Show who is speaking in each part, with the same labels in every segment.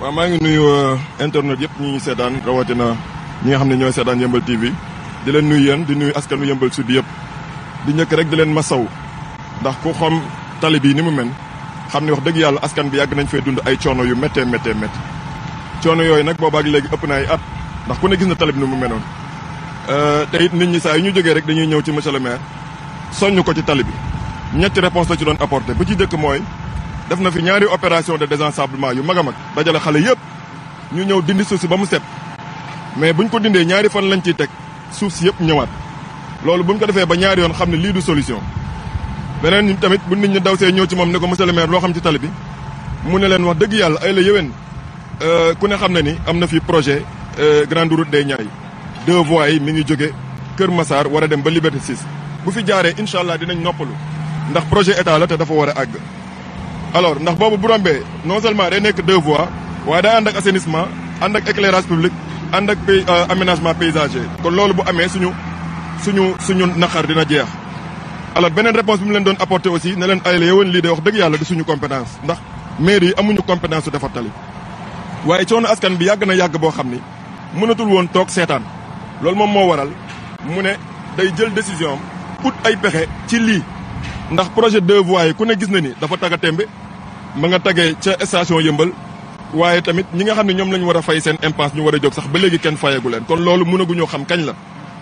Speaker 1: waaw maa ngi nuyu internet yëpp ñi seetaan rawatina ñi nga xam ne ñooy seetaan Yeumbeul TV di leen nuyu yéen di nuyu askanu Yeumbeul Sud yëpp di njëkk rek di leen masaw ndax ku xam tali bii ni mu mel xam ne wax dëgg yàlla askan bi yàgg nañ fee dund ay coono yu méttee coono yooyu nag boobaak léegi ëpp na ay at ndax ku ne gis na tali bi ni mu meloon te it nit ñi saa yu ñu jógee rek dañuy ñëw ci monsieur le maire soññ ko ci tali bi ñetti réponse la ci doon apporté bu ci jëkk mooy def na fi ñaari opération de désensablement yu mag a mag dajale xale yëpp ñu ñëw dindi suuf si ba mu set mais buñ ko dindee ñaari fan lañ ciy teg suuf si yëpp ñëwaat loolu buñ ko defee ba ñaari yoon xam ne lii du solution beneen ñi tamit bu nit ñi daw see ñëw ci moom ne ko monsieur le maire loo xam ci tali bi mu ne leen wax dëgg yàlla ay la yëwén ku ne xam ne ni am na fi projet grande route des Niayes 2 voies yi mi ngi jóge Kër Massar war a dem ba Liberté 6 bu fi jaaree incha allah dinañ noppalu ndax projet état la te dafa war a àgg alors ndax boobu bu rombee non seulement day nekk 2 voies waaye day ànd ak assainissement ànd ak éclairage public ànd ak aménagement paysager kon loolu bu amee suñu naqar dina jeex alors beneen réponse bi mu leen doon apporter aussi ne leen ay la yowoon lii de wax dëgg yàlla du suñu compétence ndax mairie yi amuñu compétence su defar tali waaye coono askan bi yàgg na yàgg boo xam ni mënatul woon toog seetaan loolu moom moo waral mu ne day jël décision am ut ay pexe ci lii ndax projet 2 voies yi ku ne gis na ni dafa tagga tembe ma nga tagee ca station Yeumbeul waaye tamit ñi nga xam ne ñoom la ñu war a fay seen impasse ñu war a jóg sax ba léegi kenn fayagu leen kon loolu mënaguñoo xam kañ la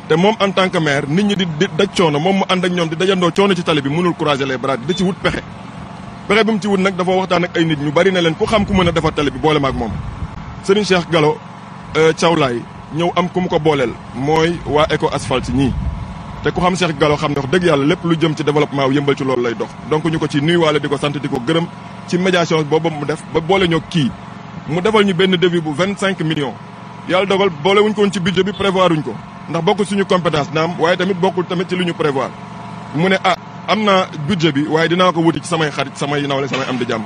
Speaker 1: te moom en tant que maire nit ñi di daj coono moom mu ànd ak ñoom di dajandoo coono ci tali bi mënul croiser les bras di ci wut pexe bi mu ci wut nag dafa waxtaan ak ay nit ñu bari na leen ku xam ku mën a defar tali bi boole ma ak moom Serigne Cheikh Gallo Thiawlaay ñëw am ku mu ko booleel mooy waa Eco Asphalt ñii te ku xam Cheikh Gallo xam ne wax dëgg yàlla lépp lu jëm ci développement Yeumbeul ci loolu lay dox donc ñu ko ci nuyuwaale di ko sant di ko gërëm ci médiation boobu mu def ba boole ñoo kii mu defal ñu benn devis bu 25 millions yàlla dogal boole wuñ ko woon ci budget bi prévoir wuñ ko ndax bokkul suñu compétence naam waaye tamit bokkul tamit ci li ñu prévoir mu ne am naa budget bi waaye dinaa ko wuti ci samay xarit samay nawle samay am di jàmm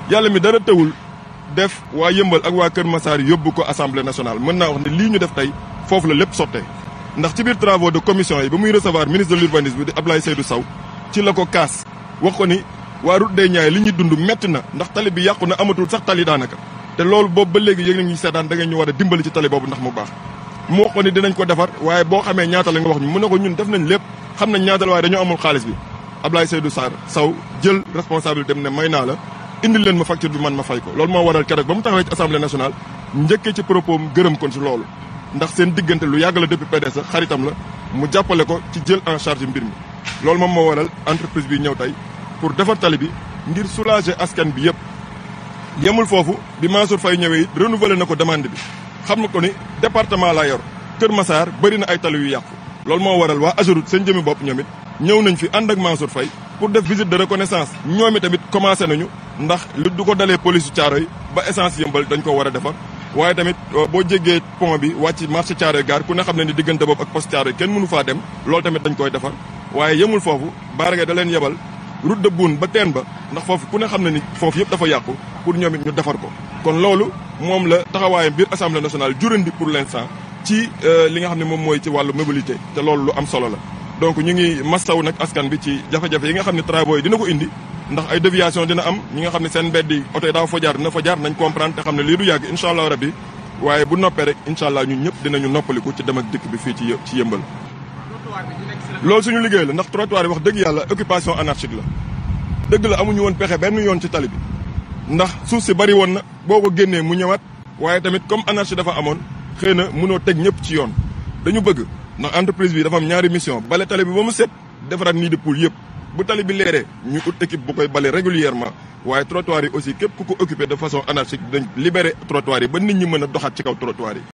Speaker 1: yàlla mi dara tëwul def waa Yeumbeul ak waa Kër Massar yóbbu ko assemblée nationale mën naa wax ne lii ñu def tey foofu la lépp sottee ndax ci biir travaux de commission yi ba muy recevoir ministre de l'urbanisme bi di Abdoulaye Seydou Sow ci la ko kaas wax ko ni waa route des Niayes li ñuy dund metti na ndax tali bi yàqu na amatul sax tali daanaka te loolu boobu ba léegi yéeg nañu seetaan da ngeen ñu war a dimbali ci tali boobu ndax mu baax mu wax ko ni dinañ ko defar waaye boo xamee ñaata la nga wax ñu mu ne ko ñun def nañ lépp xam nañ ñaata la waaye dañoo amul xaalis bi Abdoulaye Seydou Sow jël responsabilité dem ne may naa la indil leen ma facture bi man ma fay ko loolu moo waral keroog ba mu taxawee ci assemblée nationale njëkkee ci propos mu gërëm kon ci loolu ndax seen diggante lu yàgg la depuis PDS xaritam la mu jàppale ko ci jël en charge mbir mi loolu moom moo waral entreprise bi ñëw tey pour defar tali bi ngir soulager askan bi yëpp yemul foofu bi Mansour Faye ñëwee it renouveler na ko demande bi xam na ko ni département laa yor Kër Massar bëri na ay tali yu yàqu loolu moo waral waa AGEROUTE seen jëmi bopp ñoom it ñëw nañ fi ànd ak Mansour Faye pour def visite de reconnaissance ñoom tamit commencé nañu ndax lu du ko dalee police Thiaroye ba essence Yeumbeul dañ ko war a defar waaye tamit boo jéggee pont bi wàcc marché Thiaroye gare ku ne xam ne ni diggante boobu ak poste Thiaroye kenn mënu faa dem loolu tamit dañ koy defar waaye yemul foofu Bargué da leen yebal route de Boune ba teen ba ndax foofu ku ne xam ne ni foofu yëpp dafa yàqu pour ñoom it ñu defar ko kon loolu moom la taxawaayam biir assemblée nationale jurandi pour l'instant ci li nga xam ne moom mooy ci wàllu mobilité te loolu lu am solo la donc ñu ngi mastaw nag askan bi ci jafe-jafe yi nga xam ne travaux yi dina ko indi ndax ay déviation dina am ñi nga xam ne seen mbedd yi oto yi daa fa jaar dina fa jaar nañ comprendre te xam ne lii du yàgg incha allah rabbi waaye bu noppee rek incha allah ñun ñëpp dinañu noppaliku ci dem ak dikk bi fii ci Yeumbeul loolu suñu liggéey la ndax trottoir yi wax dëgg yàlla occupation anarchique la dëgg la amuñu woon pexe benn yoon ci tali bi ndax suuf si bari woon na boo ko génnee mu ñëwaat waaye tamit comme anarchie dafa amoon xëy na mënoo teg ñëpp ci yoon dañu bëgg ndax entreprise bi dafa am ñaari mission bale tali bi ba mu set defaraat nid de poule yëpp bu tali bi leeree ñu ut équipe bu koy bale régulièrement waaye trottoir yi aussi képp ku ko occupé de façon anarchique dañ libéré trottoir yi ba nit ñi mën a doxaat ci kaw trottoir yi